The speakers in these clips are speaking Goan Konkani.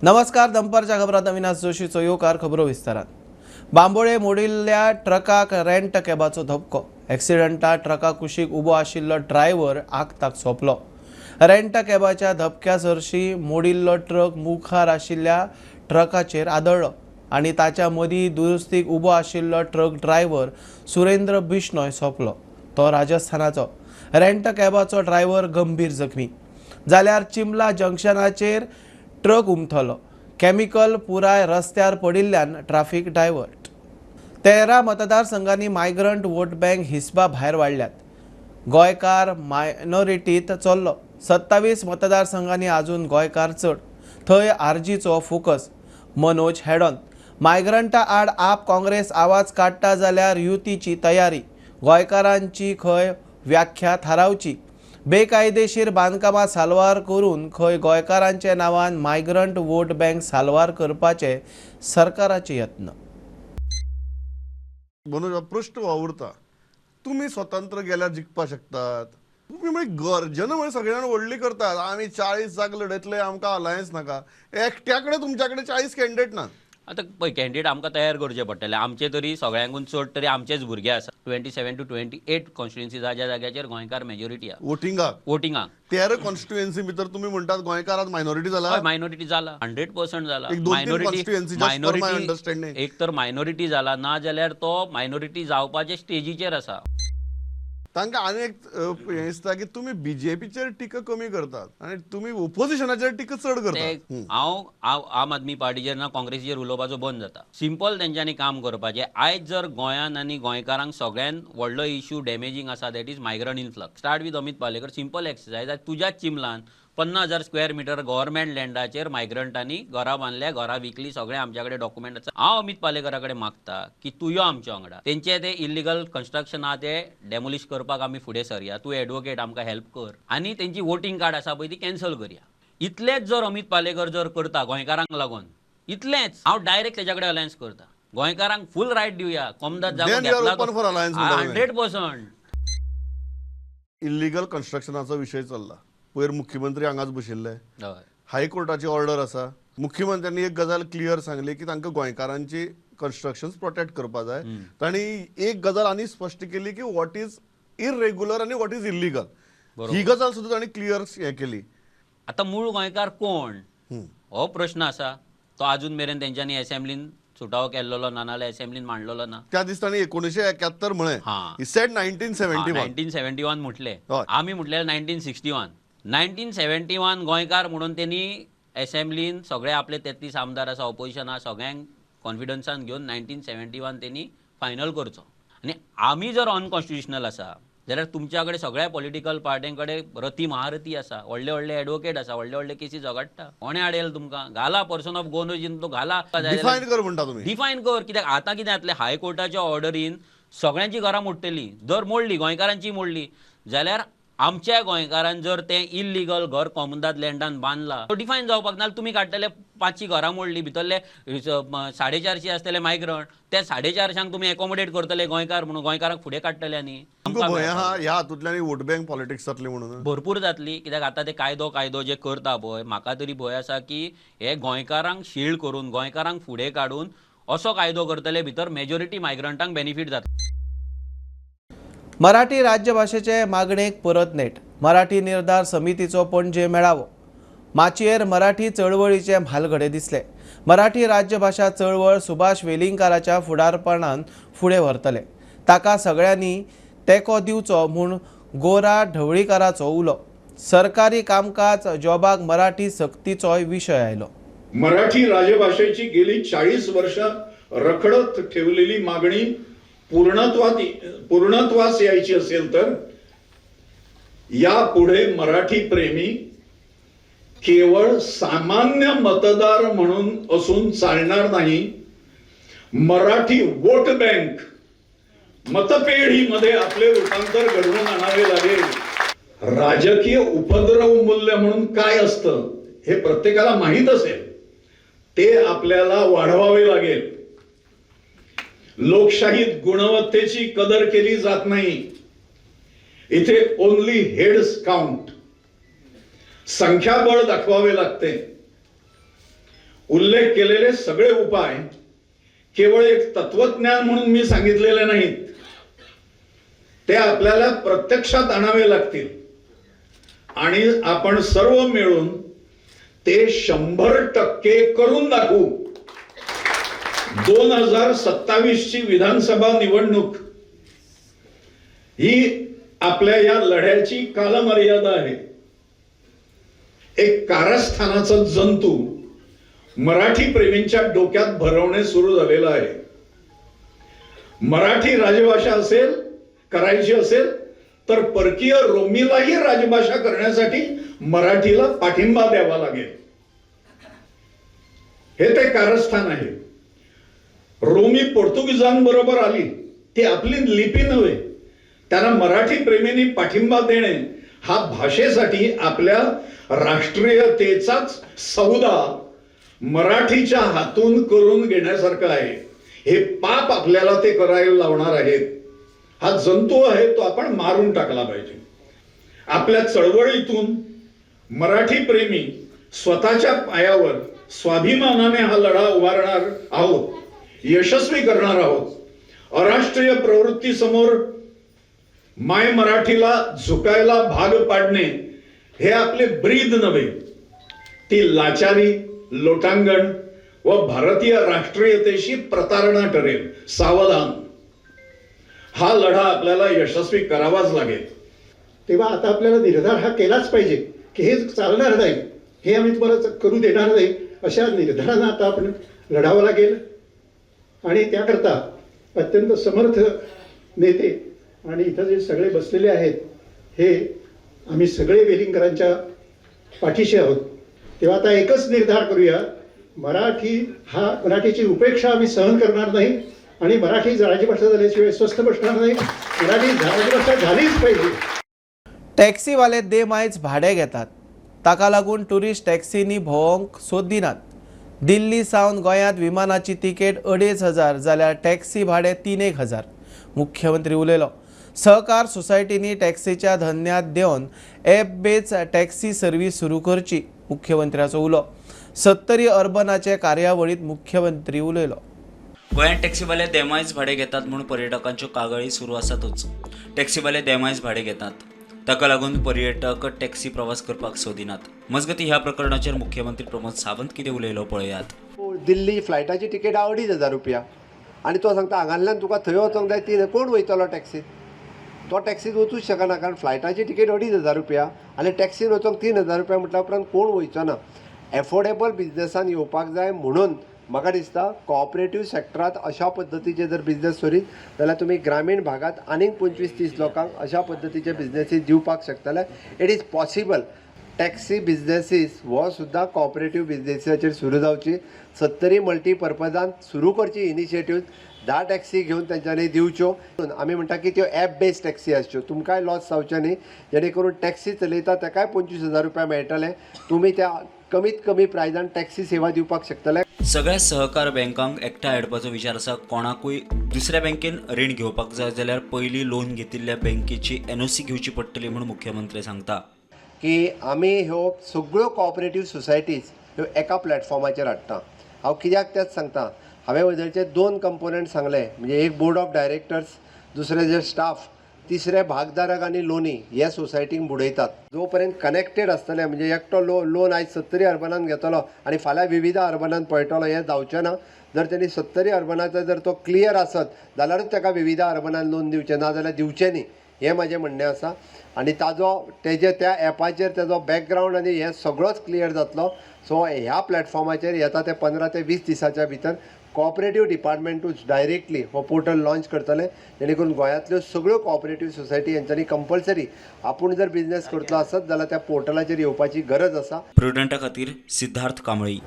नमस्कार, दनपारच्या खबरात अविनाश जोशीचो येवकार. खबरो विस्तारान. बांबोळे मोडिल्ल्या ट्रकाक रेंट कॅबाचो धपको. एक्सिडंटात ट्रका कुशीक उबो आशिल्लो ड्रायव्हर आगताक सोंपलो. रेंट कॅबाच्या धपक्या सरशी मोडिल्लो ट्रक मुखार आशिल्ल्या ट्रकाचेर आदळ्ळो आनी ताच्या मदीं दुरुस्तीक उबो आशिल्लो ट्रक ड्रायव्हर सुरेंद्र बिश्नोय सोंपलो. तो राजस्थानाचो. रेंट कॅबाचो ड्रायव्हर गंभीर जखमी. जाल्यार चिमला जंक्शनाचेर ट्रक उमथलो. केमिकल पुराय रस्त्यार पडिल्ल्यान ट्राफीक डायवर्ट. 13 मतदारसंघांनी मायग्रंट वोट बँक हिसबा भायर वाडल्यात. गोंयकार मायनॉरिटीत चल्लो. 27 मतदारसंघांनी अजून गोंयकार चड, थंय आरजीचो फोकस. मनोज हेडॉन. मायग्रंटा आड आप, काँग्रेस आवाज काडटा जाल्यार युतीची तयारी. गोंयकारांची खंय व्याख्या थारावची. बेकायदेशीर बांदकामां साल्वार करून खंय गोंयकारांच्या नांवान मायग्रंट वोट बँक साल्वार करपाचे सरकाराचे यत्न. मनोज, प्रश्न वावुरता, तुमी स्वतंत्र गेल्यार जिखपाक शकतात. तुमी म्हणजे गर्जना म्हणजे सगळ्यांना व्हडली करतात, आमी 40 जाग लढयतले, आमकां अलायन्स नाका. एकट्या कडेन तुमच्या कडेन 40 कॅन्डिडेट ना. आतां पळय, कॅन्डिडेट आमकां तयार करचे पडटले. आमचे तरी सगळ्यांकून चड तरी आमचेच भुरगे आसा. 27 to 28 constituency ज्या जाग्याचेर गोंयकार मेजॉरिटी आहा. वोटिंगाक. वोटिंगाक. 13 कॉन्स्टिट्युएन्सी भितर तुमी म्हणटात गोंयकार आज मायनॉरिटी जाला. हय, मायनॉरिटी जाला, 100% जाला. एक दोन तीन constituency, just for my understanding. एक तर मायनॉरिटी जाला, ना जाल्यार तो मायनॉरिटी जावपाचे स्टेजीचेर आसा. तांकां आनी एक हें दिसता की तुमी बीजेपीचेर टिका कमी करतात आनी तुमी ओपोजिशनाचेर टिका चड ते करतात. हांव हांव आम आदमी पार्टीचेर ना काँग्रेसीचेर उलोवपाचो बंद जाता. सिंपल, तेंच्यांनी काम करपाचें. आयज जर गोंयान आनी गोंयकारांक सगळ्यान व्हडलो इशू डॅमेजींग आसा, that is migrant influx. Start with Amit Palekar. Simple exercise. आयज तुज्याच चिमलान 50,000 स्क्वेअर मिटर गव्हर्मेंट लँडाचेर मायग्रंटांनी घरां बांदल्या, घरां विकली, सगळें आमच्या कडेन डॉक्युमेंट आसा. हांव अमीत पालेकरा कडेन मागता की तूं यो आमच्या वांगडा, तेंचे ते इलिगल कन्स्ट्रक्शन आहा ते डेमोलिश करपाक आमी फुडें सरया. तूं एडवोकेट, आमकां हेल्प कर आनी तेंची वोटींग कार्ड आसा पळय ती कॅन्सल करया. इतलेंच जर अमीत पालेकर जर करता गोंयकारांक लागून, इतलेंच, हांव डायरेक्ट तेच्या कडेन अलायन्स करता. गोंयकारांक फूल रायट दिवया. कोमदाद जागो Then you are घेतला. open for alliance म्हणटा तुमी. 100%. इल्लिगल कन्स्ट्रक्शनाचो विशय चल्ला. पयर मुख्यमंत्री हांगाच बशिल्ले. हायकोर्टाची ऑर्डर आसा. मुख्यमंत्र्यांनी एक गजाल क्लियर सांगली की तांकां गोंयकारांची कन्स्ट्रक्शन प्रोटेक्ट करपा जाय. तांणी एक गजाल आनी स्पश्ट केली की what is irregular आनी what is illegal, ही गजाल सुद्दां तांणी क्लियर हें केली. आतां मूळ गोंयकार कोण हो प्रश्न आसा, तो अजून मेरेन तेंच्यांनी एसेंब्लीन सुटावो केल्लो ना, नाजाल्यार एसेंब्लीन मांडलेलो ना. त्या दीस तांणी 1971 म्हळें. Said 1971. 1971 म्हटले. आमी म्हटलें 1961. 1971 गोंयकार म्हणून त्यांनी एसेंब्लीन सगळे आपले 33 आमदार आसा, ऑपोजिशन आसा, सगळ्यांक कॉन्फिडन्सान घेवन 1971 त्यांनी फायनल करचो. आनी आमी जर अनकॉन्स्टिट्युशनल आसा जाल्यार तुमच्या कडेन सगळ्या पॉलिटिकल पार्ट्यां कडेन रथी महारथी आसा, व्हडले व्हडले एडवोकेट आसा, व्हडले व्हडले केसी झगडटा. कोणें आडयलें तुमकां? घाला पर्सन ऑफ गोवन ओरिजीन तो घाला. डिफायन कर म्हणटा तुमी. डिफायन कर. कित्याक आतां कितें जातलें, हायकोर्टाच्या ऑर्डरीन सगळ्यांची घरां मोडटली. जर मोडली, गोंयकारांची मोडली जाल्यार आमच्या गोंयकारान जर तें इल्लिगल घर कोमुनिदाद लँडान बांदला, तो डिफायन जावपाक ना. तुमी काडटले 500 घरां मोडली, भितरले 450 आसतले मायग्रंट, त्या 450 तुमी एकोमोडेट करतले गोंयकार म्हणून, गोंयकारांक फुडें काडटले. आनी तुमकां भंय आहा ह्या हातूंतल्यान वोट बँक पॉलिटिक्स जातली म्हणून? भरपूर जातली. कित्याक आतां ते कायदो कायदो जे करता पळय, म्हाका तरी भंय आसा की हे गोंयकारांक शिल्ड करून, गोंयकारांक फुडें काडून असो कायदो करतले, भितर मेजॉरिटी मायग्रंटांक बेनिफीट जातले. मराठी राज्यभाशेचे मागणेक परत नेट. मराठी निर्धार समितीचो पणजे मेळावो. माचयेर मराठी चळवळीचे म्हालगडे दिसले. मराठी राज्यभाशा चळवळ सुभाष वेलिंगकाराच्या फुडारपणान फुडें व्हरतले, ताका सगळ्यांनी तेंको दिवचो म्हूण गोरा ढवळीकाराचो उलो. सरकारी कामकाज जॉबाक मराठी सक्तीचोय विशय आयलो. मराठी राजभाषेची गेली 40 वर्ष रखडत ठेवलेली मागणी पूर्णत्वास यायची असेल तर यापुढे मराठी प्रेमी केवळ सामान्य मतदार म्हणून असून चालणार नाही. मराठी वोट बँक, मतपेढीमध्ये आपले रूपांतर घडवून आणावे लागेल. राजकीय उपद्रव मूल्य म्हणून काय असतं हे प्रत्येकाला माहीत असेल, ते आपल्याला वाढवावे लागेल. लोकशाहीत गुणवत्तेची कदर केली जात नाही. इथे ओनली हेड्स काउंट, संख्याबळ दाखवावे लागते. उल्लेख केलेले सगळे उपाय केवळ एक तत्वज्ञान म्हणून मी सांगितलेले नाहीत, ते आपल्याला प्रत्यक्षात आणावे लागतील आणि आपण सर्व मिळून ते 100% करून दाखवू. 2027 ची विधानसभा निवडणूक ही आपल्या या लढ्याची कालमर्यादा आहे. एक कारस्थानाचा जंतू मराठी प्रेमींच्या डोक्यात भरवणे सुरू झालेलं आहे. मराठी राजभाषा असेल करायची असेल तर परकीय रोमीलाही राजभाषा करण्यासाठी मराठीला पाठिंबा द्यावा लागेल. हे ते कारस्थान आहे. रोमी पोर्तुगीजांबरोबर आली, ती आपली लिपी नव्हे, त्यांना मराठी प्रेमींनी पाठिंबा देणे हा भाषेसाठी आपल्या राष्ट्रीयतेचाच सौदा मराठीच्या हातून करून घेण्यासारखं आहे. हे पाप आपल्याला ते करायला लावणार आहेत. हा जंतू आहे तो आपण मारून टाकला पाहिजे. आपल्या चळवळीतून मराठी प्रेमी स्वतःच्या पायावर स्वाभिमानाने हा लढा उभारणार आहोत, यशस्वी करणार आहोत. अराष्ट्रीय प्रवृत्तीसमोर my मराठीला झुकायला भाग पाडणे हे आपले ब्रीद नव्हे, ती लाचारी, लोटांगण व भारतीय राष्ट्रीयतेशी प्रतारणा ठरेल. सावधान, हा लढा आपल्याला यशस्वी करावाच लागेल. तेव्हा आता आपल्याला निर्धार हा केलाच पाहिजे की हे चालणार नाही, हे आम्ही तुम्हाला करू देणार नाही, अशा निर्धारानं आता आपण लढावं लागेल. आणि त्याकरता अत्यंत समर्थ नेते आणि इथं जे सगळे बसलेले आहेत हे आम्ही सगळे वेलिंगकरांच्या पाठीशी आहोत. तेव्हा आता एकच निर्धार करूया, मराठी हा मराठीची उपेक्षा आम्ही सहन करणार नाही आणि मराठी राजभाषा झाल्याशिवाय स्वस्थ बसणार नाही. मराठी राजभाषा झालीच पाहिजे. टॅक्सीवाले दे मायज भाडें घेतात, ताका लागून ट्युरिस्ट टॅक्सींनी भोवंक सोदिनात. दिल्ली सावन गोंयांत विमानाची तिकेट 2500 जाल्यार टॅक्सी भाडें 3000. मुख्यमंत्री उलयलो. सहकार सोसायटींनी टॅक्सीच्या धंद्यांत देंवन एप बेज टॅक्सी सर्वीस सुरू करची, मुख्यमंत्र्याचो उलो. सत्तरी अर्बनाचे कार्यावळींत मुख्यमंत्री उलयलो. गोंयांत टॅक्सीवाले देमायज भाडें घेतात म्हूण पर्यटकांच्यो कागाळी सुरू आसातूच. टॅक्सीवाले देमायज भाडें घेतात, ताका लागून पर्यटक टॅक्सी प्रवास करपाक सोदिनात. मजगतीं ह्या प्रकरणाचेर मुख्यमंत्री प्रमोद सावंत कितें उलयलो पळयात. दिल्ली फ्लायटाची तिकेट 2500 रुपया आनी तो सांगता हांगांतल्यान तुका थंय वचोंक जाय 3, कोण वयतलो टॅक्सीत? तो टॅक्सीत वचूंक शकना, कारण फ्लायटाची तिकेट 2500 रुपया आनी टॅक्सीन वचोंक 3000 रुपया म्हटल्या उपरांत कोण वयचो ना. एफोर्डेबल बिजनसान येवपाक जाय म्हणून म्हाका दिसता कॉपरेटीव सॅक्टरांत अशा पद्दतीचे जर बिजनेस करीत जाल्यार तुमी ग्रामीण भागांत आनीक 25-30 लोकांक अशा पद्दतीचे बिजनेसीस दिवपाक शकतले. It is possible. Taxi businesses हो सुद्दां कॉपरेटीव बिजनेसाचेर सुरू जावची. सत्तरी मल्टीपर्पजान सुरू करची इनिशिएटीव. 10 टॅक्सी घेवन तेंच्यांनी दिवच्यो. आमी म्हणटा की त्यो एप बेस्ड टॅक्सी आसच्यो, तुमकांय लॉस जावचें न्ही, जेणे करून टॅक्सी चलयता ताकाय 25,000 रुपया मेळटले. तुमी त्या कमीत कमी प्रायजान टॅक्सी सेवा दिवपाक शकतले. सगळ्या सहकार बँकांक एकठांय हाडपाचो विचार आसा. कोणाकूय दुसऱ्या बँकेन रीण घेवपाक जाय जाल्यार पयलीं लोन घेतिल्ल्या बँकेची एनओसी घेवची पडटली म्हूण मुख्यमंत्री सांगता. की आमी ह्यो सगळ्यो कॉपरेटीव सोसायटीज ह्यो एका प्लॅटफॉर्माचेर हाडटा. हांव कित्याक तेंच सांगता, हांवें वजरचे 2 कंपोनंट सांगले, म्हणजे एक बोर्ड ऑफ डायरेक्टर्स, दुसरे जे स्टाफ, तिसरे भागधारक आनी लोनी हे सोसायटींक बुडयतात. जो पर्यंत कनेक्टेड आसतले, म्हणजे एकटो लोन आयज सत्तरी अर्बनान घेतलो आनी फाल्यां विविधा अर्बनान पळटलो हें जावचें ना. जर तेणी सत्तरी अर्बनाचो जर तो क्लियर आसत जाल्यारूच ताका विविधा अर्बनान लोन दिवचें, ना जाल्यार दिवचें न्ही, हें म्हाजें म्हणणें आसा. आनी ताजो तेजे त्या एपाचेर तेजो बॅकग्रावंड आनी हें सगळोच क्लियर जातलो. सो ह्या प्लॅटफॉर्माचेर येता ते 15 ते 20 दिसाच्या भितर कॉपरेटीव डिपार्टमेंटूच डायरेक्टली हो पोर्टल लॉन्च करतले, जेणे करून गोंयांतल्यो सगळ्यो कॉपरेटीव सोसायटी हेंच्यांनी कंपल्सरी आपूण जर बिजनेस करतलो आसत जाल्यार त्या पोर्टलाचेर येवपाची गरज आसा. प्रुडंटा खातीर सिद्धार्थ कांबळी.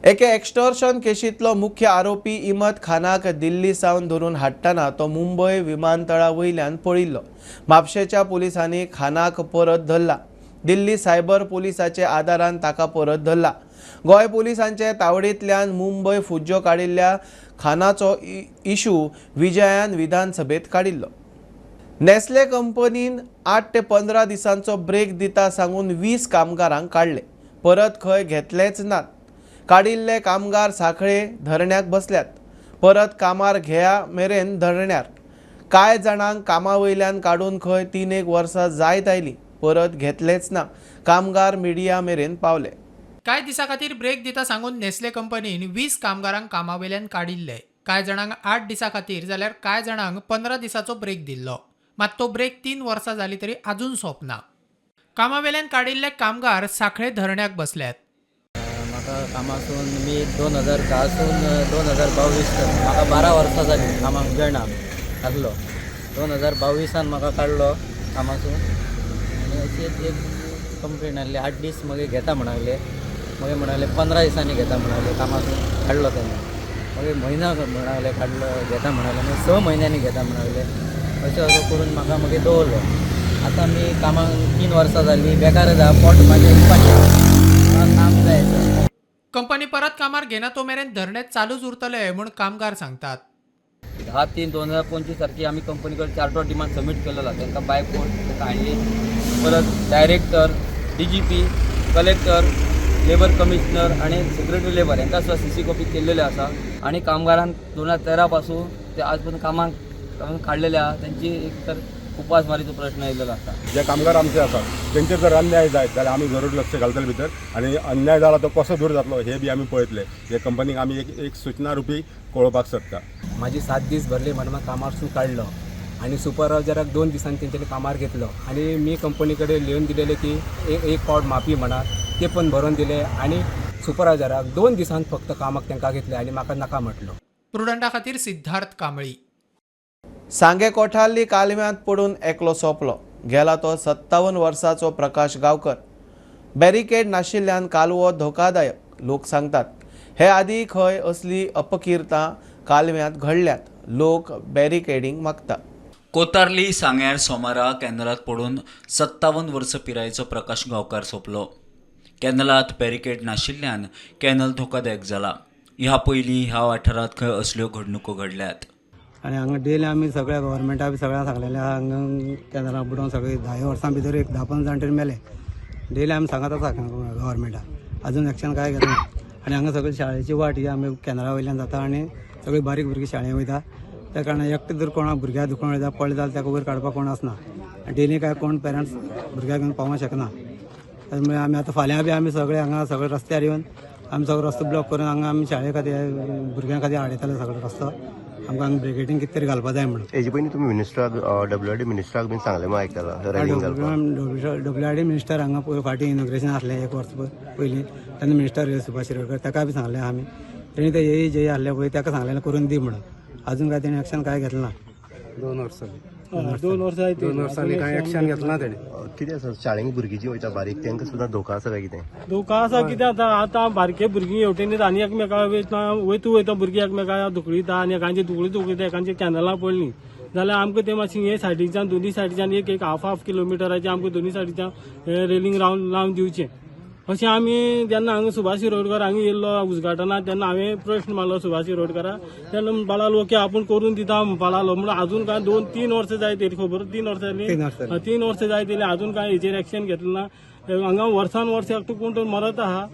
एके एक्स्टॉर्शन केशींतलो मुख्य आरोपी इमत खानाक दिल्ली सावन धरून हाडटना तो मुंबय विमानतळा वयल्यान पळिल्लो. म्हापशेच्या पुलिसांनी खानाक परत धरला. दिल्ली सायबर पुलिसाचे आदारान ताका परत धरला. गोंय पुलिसांचे तावडींतल्यान मुंबय फुज्जो काडिल्ल्या खानाचो इशू विजयान विधानसभेत काडिल्लो. नेस्ले कंपनीन 8 ते 15 दिसांचो ब्रेक दिता सांगून 20 कामगारांक काडले. परत खंय घेतलेच नात. काडिल्ले कामगार सांखळे धरण्याक बसल्यात. परत कामार घेया मेरेन धरण्यार. कांय जाणांक कामा वयल्यान काडून खंय 3-1 वर्सां जायत आयलीं, परत घेतलेच ना. कामगार मिडिया मेरेन पावले. कांय दिसां खातीर ब्रेक दिता सांगून नेस्ले कंपनीन 20 कामगारांक कामावेल्यान काडिल्ले. कांय जाणांक 8 दिसां खातीर जाल्यार कांय जाणांक 15 दिसांचो ब्रेक दिल्लो. मात तो ब्रेक 3 वर्सां जाली तरी अजून सोंपना. कामावेल्यान काडिल्ले कामगार सांखळे धरण्याक बसल्यात. म्हाका कामासून मी 2010 सून 2022 म्हाका 12 वर्सां जाली कामाक जॉयन आसलो. 2022 म्हाका काडलो कामासून आनी अशीच एक कंप्लेन आहली. 8 दीस मागीर घेता म्हणाले, मागीर म्हणाले 15 दिसांनी घेता म्हणाले, कामासून काडलो तेन्ना. मागीर म्हयना म्हणाले काडलो घेता म्हणाले, मागीर 6 म्हयन्यांनी घेता म्हणाले. अशें असो करून म्हाका मागीर दवरलो. आतां मी कामाक 3 वर्सां जाली बेकारच आहा, पोट म्हाजें उपाशी, म्हाका काम जाय सर. कंपनी परत कामार घेना तो मेरेन धरणे चालूच उरतले म्हूण कामगार सांगतात. 10/3/2025 तारखे आमी कंपनी कडेन चार्टर डिमांड सबमीट केलेलो, तांकां बाय फोन तांकां हाडली. परत director, DGP, collector, labour commissioner आनी सेक्रेटरी लेबर हांकां सुद्दां सीसी कॉपी केल्लेले आसा. आनी कामगारांक 2013 पासून ते आज पर्यंत कामाक काडलेले आहा. तेंची एक तर उपासमारीचो प्रश्न येयलेलो आसा. जे कामगार आमचे आसात तेंचेर जर अन्याय जायत जाल्यार आमी जरूर लक्ष घालतले भितर आनी अन्याय जाला तो कसो दूर जातलो हे बी आमी पळयतले. हे कंपनीक आमी एक सुचना रुपी कळोवपाक सोदता. म्हाजी 7 दीस भरले म्हणून म्हाका कामारसून काडलो आनी सुपरवायजराक 2 दिसांनी तेंच्यांनी कामार घेतलो आनी मी कंपनी कडेन लिवन दिलेले की एक फावट माफी म्हणा, ते पण भरून दिले आनी सुपरवायजराक 2 दिसान फक्त कामाक तांकां घेतले आनी म्हाका नाका म्हटलो. प्रुडंटा खातीर सिद्धार्थ कांबळी. सांगे कोठारली कालव्यांत पडून एकलो सोंपलो. गेला तो 57 वर्सांचो प्रकाश गांवकर. बॅरिकेड नाशिल्ल्यान कालवो धोकादायक लोक सांगतात. हे आदी खंय असली अपकिर्तां कालव्यांत घडल्यात. लोक बॅरिकेडींग मागता. कोतारली सांग्यार सोमारा कॅनलांत पडून 57 वर्सां पिरायेचो प्रकाश गांवकार सोंपलो. कॅनलांत बॅरिकेड नाशिल्ल्यान कॅनल धोकादायक जाला. ह्या पयलीं ह्या वाठारांत खंय असल्यो घडणुको घडल्यात. आनी हांगा डेली आमी सगळ्या गव्हर्मेंटा बी सगळ्यांक सांगलेलें आहा, हांगा कॅनलां बुडोवन सगळे 10 वर्सां भितर एक 10-15 जाण तरी मेले. डेली आमी सांगत आसा गव्हर्मेंटाक, अजून एक्शन कांय घेतना. आनी हांगा सगळी शाळेची वाट ही आमी कॅनला वयल्यान जाता आनी सगळी बारीक भुरगीं शाळेंत वयता. त्या कारणान एकटें जर कोणा भुरग्याक दुखोवन वयता पडलें जाल्यार ताका वयर काडपाक कोण आसना. डेली काय कोण पेरंट्स भुरग्याक घेवन पावोंक शकना. त्यामुळे आमी आतां फाल्यां बी आमी सगळे हांगा सगळे रस्त्यार येवन आमी सगळो रस्तो ब्लॉक करून हांगा आमी शाळे खातीर भुरग्यां खातीर हाडयतले सगळो रस्तो. आमकां हांगा ब्रेकेटींग कितें तरी घालपा जाय म्हणून. हेजे पयलीं तुमी मिनिस्टराक डब्ल्यू आर डी मिनिस्टराक बीन सांगलें म्हूण आयकलां, रॅलिंग घालपाक. डब्ल्यू आर डी मिनिस्टर हांगा पयर फाटीं इनॉग्रेशन आसलें 1 वर्स पयलीं, तेन्ना मिनिस्टर सुभाष शिरोडकर ताका बी सांगलें आमी. तेणी ते येई जे आहले पळय ताका सांगलें करून दी म्हणून. अजून काय तेणी एक्शन काय घेतलें ना. 2 वर्सां 2 वर्सां 2 वर्सांनी कांय एक्शन घेतलें ना तेणी. कितें आसा शाळेंत भुरगीं जी वयता बारीक तांकां सुद्दां धोका आसा काय कितें? धोका आसा कितें आतां आतां बारके भुरगीं हेवटेन आनी एकमेका वयता वयता वयता भुरगीं एकमेका धुकळिता आनी एकांची धुकळी धुकळिता एकांची कॅनलां पडलीं जाल्यार आमकां तें मातशें हे सायडीच्यान दोनी सायडीच्यान एक हाफ हाफ किलोमिटराचें आमकां दोनी सायडीच्यान रेलिंग रावंड लावन दिवचें अशें आमी जेन्ना हांगा सुभाष शिरोडकर हांगा येयल्लो उद्घाटनाक तेन्ना हांवें प्रश्न मारलो सुभाष शिरोडकराक, तेन्ना म्हणपा लागलो ओके आपूण करून दिता म्हणपा लागलो. म्हणून अजून काय 2-3 वर्सां जायत येयली, खबर 3 वर्सां जालीं, 3 वर्सां जायत येयली, अजून काय हेचेर एक्शन घेतलें ना. हांगा वर्सान वर्स एकटो कोण तर मरत आहा.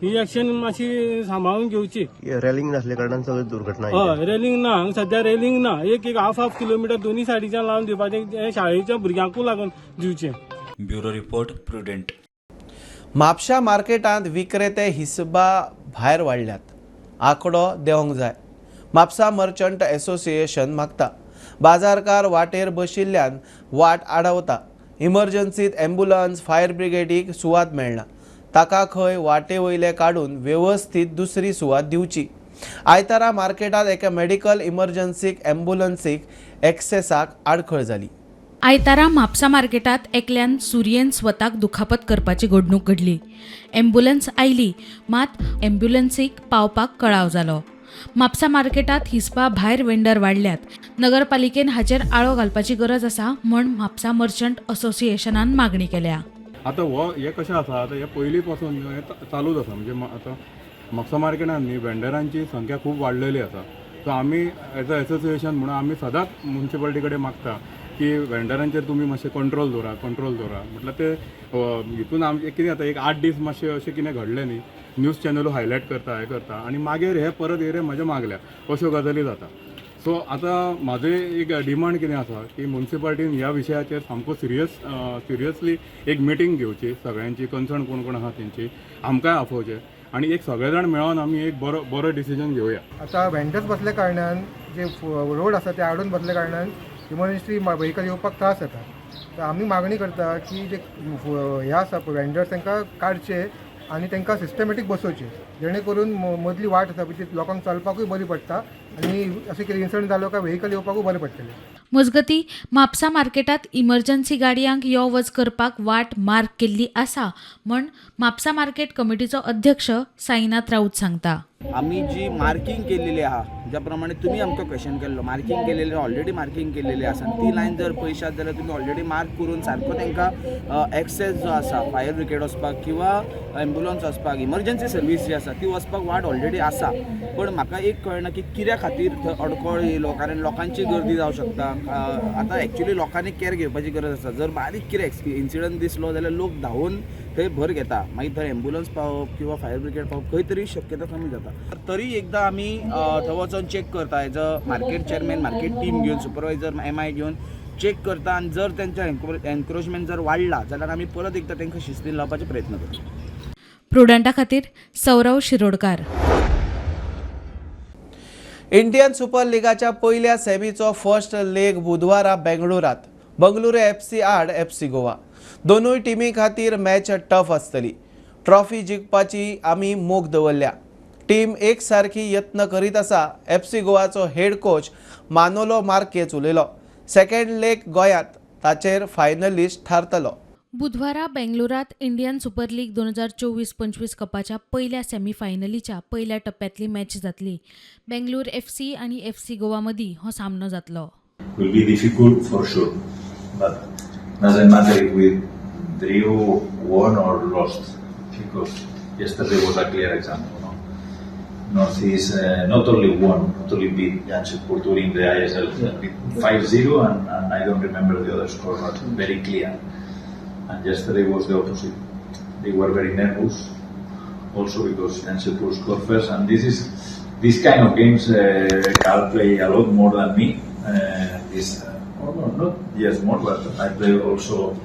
ही एक्शन मातशी सांबाळून घेवची. रेलिंग नासल्या कारणान सगळ्यो दुर्घटना. हय, रेलिंग ना हांगा सद्या, रेलिंग ना. एक हाफ हाफ किलोमिटर दोनी सायडीच्यान लावन दिवपाचें, शाळेच्या भुरग्यांकूय लागून दिवचें. Bureau report, Prudent. म्हापशा मार्केटांत विक्रेते हिसबा भायर वाडल्यात. आंकडो देंवंक जाय. म्हापसा मर्चंट एसोसिएशन मागता. बाजारकार वाटेर बशिल्ल्यान वाट आडावता. इमर्जन्सीत ॲम्ब्युलन्स फायर ब्रिगेडीक सुवात मेळना. ताका खंय वाटे वयले काडून वेवस्थीत दुसरी सुवात दिवची. आयतारा मार्केटांत एका मेडिकल इमर्जन्सीक ॲम्ब्युलन्सीक एक्सेसाक आडखळ जाली. आयतारा म्हापसा मार्केटांत एकल्यान सुरयेन स्वताक दुखापत करपाची घडणूक घडली. ॲम्ब्युलन्स आयली मात ॲम्ब्युलन्सीक पावपाक कळाव जालो. म्हापसा मार्केटांत हिसपा भायर वेंडर वाडल्यात. नगरपालिकेन हाचेर आळो घालपाची गरज आसा म्हूण म्हापसा मर्चंट असोसिएशनान मागणी केल्या. आतां हो हें कशें आसा, आतां हें पयलीं पासून हें चालूच आसा. म्हणजे आतां म्हापसा मार्केटान न्ही वेंडरांची संख्या खूब वाडलेली आसा. सो आमी एज अ एसोसिएशन म्हणून आमी सदांच मुन्सिपालिटी कडेन मागता की की वेंडरांचेर तुमी मातशें कंट्रोल दवरा कंट्रोल दवरा. म्हटल्यार ते हितून आमचें कितें जाता, एक 8 दीस मातशें अशें कितें घडलें न्ही, न्यूज चॅनलू हायलायट करता हें करता आनी मागीर हे परत एरिया म्हज्या मागल्या अश्यो गजाली जाता. सो आतां म्हाजें एक डिमांड कितें आसा की मुन्सिपालिटीन ह्या विशयाचेर सामको सिरियसली एक मिटींग घेवची, सगळ्यांची कन्सर्न कोण कोण आहा तेंची आमकांय आफोवचें आनी एक सगळे जाण मेळोन आमी एक बरो बरो डिसिजन घेवया. आतां वेंडर्स बसल्या कारणान जे रोड आसा ते आडून बसल्या कारणान इमर्जन्सी व्हेकल येवपाक त्रास जाता. तर आमी मागणी करता की जे हे आसा पळय वेंडर्स तांकां काडचे आनी तांकां सिस्टमॅटीक बसोवचे, जेणे करून मदली वाट आसा पळय ती लोकांक चलपाकूय बरी पडटा आनी अशें कितें इन्सिडंट जालो काय व्हेकल येवपाकूय बरें पडटलें. मजगती म्हापसा मार्केटात इमर्जन्सी गाडयांक यो वच करपाक वाट मार्क केल्ली आसा म्हण म्हापसा मार्केट कमिटीचो अध्यक्ष साईनाथ राऊत सांगता. आमी जी मार्किंग केलेली आहा, ज्या प्रमाणे तुमी आमकां क्वेश्चन केल्लो, मार्किंग केलेले ऑलरेडी मार्किंग केलेले आसा, ती लायन जर पळयशात जाल्यार तुमी ऑलरेडी मार्क करून सारको तांकां एक्सेस जो आसा फायर ब्रिगेड वचपाक किंवा एम्बुलन्स वचपाक, इमर्जन्सी सर्वीस जी आसा ती वचपाक वाट ऑलरेडी आसा. पण म्हाका एक कळना की कित्या खातीर थंय अडखळ येयलो, कारण लोकांची गर्दी जावं शकता. आतां एक्चुली लोकांनी कॅर घेवपाची गरज आसा. जर बारीक कितें इन्सिडंट दिसलो जाल्यार लोक धांवून थंय भर घेता, मागीर थंय एम्बुलन्स पावप किंवा फायर ब्रिगेड पावप खंय तरी शक्यता कमी जाता. तरी एकदां आमी थंय वचोन चॅक करता, as a market chairman market team घेवन सुपरवायजर MI घेवन चॅक करता आनी जर तेंच्या एनक्रोचमेंट जर वाडला जाल्यार आमी परत एकदां तांकां शिस्तीन लावपाचे प्रयत्न करता. प्रुडंटा खातीर सौरव शिरोडकार. इंडियन सुपर लिगाच्या पयल्या सेमीचो फर्स्ट लेग बुधवारा बेंगळुरात बंगळुरू FC आड FC Goa. दोनूय टिमी खातीर मॅच टफ आसतली. ट्रॉफी जिखपाची आमी मोख दवरल्या. टीम एक सारकी यत्न करीत आसा. FC गोवाचो हेड कोच मानोलो मार्केज उलयलो. सेकंड लेग गोंयांत, ताचेर फायनलिस्ट थारतलो. बुधवारा बेंगळुरात इंडियन सुपर लीग 2024-25 कपाच्या पयल्या सेमीफायनलीच्या पयल्या टप्प्यांतली मॅच जातली. बेंगळूर FC आनी FC Goa मदीं हो सामनो जातलो. Will be difficult for sure, but doesn't matter if we drew, won or lost, because yesterday was a clear example. No? Northeast not only won, not only beat Jamshedpur during the ISL, 5-0, and I don't remember the other score, but very clear. And yesterday was the opposite. They were very nervous, also because Jamshedpur scored first. And this kind of games, Carl play a lot more than me. Not yes more, but I play also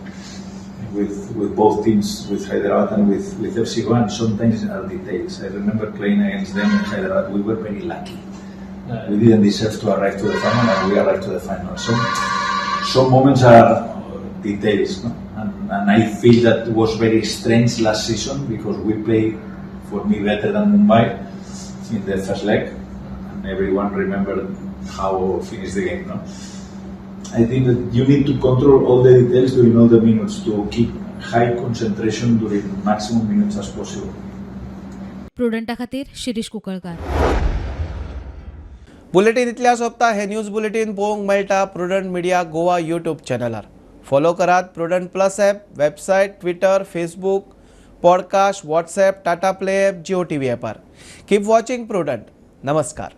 with both teams, with Hyderabad and with FC Goa, and sometimes are details. I remember playing against them in Hyderabad. We were very lucky. We didn't deserve to arrive to the final, and we arrived to the final. So some moments are details, no? And I feel that was very strange last season, because we played, for me, better than Mumbai in the first leg, and everyone remembered how finished the game. No? I think that you need to control all the details during all the minutes to keep high concentration during maximum minutes as possible. प्रुडंटा खातीर शिरीष कुकळकार. बुलेटीन इतल्या सोंपता. हे न्यूज बुलेटीन पळोवंक मेळटा प्रुडंट मिडिया गोवा यूट्यूब चॅनलार. फॉलो करात Prudent plus app, website, Twitter, Facebook, podcast, WhatsApp, Tata play app, Jio TV ॲपार. Keep watching prudent. नमस्कार.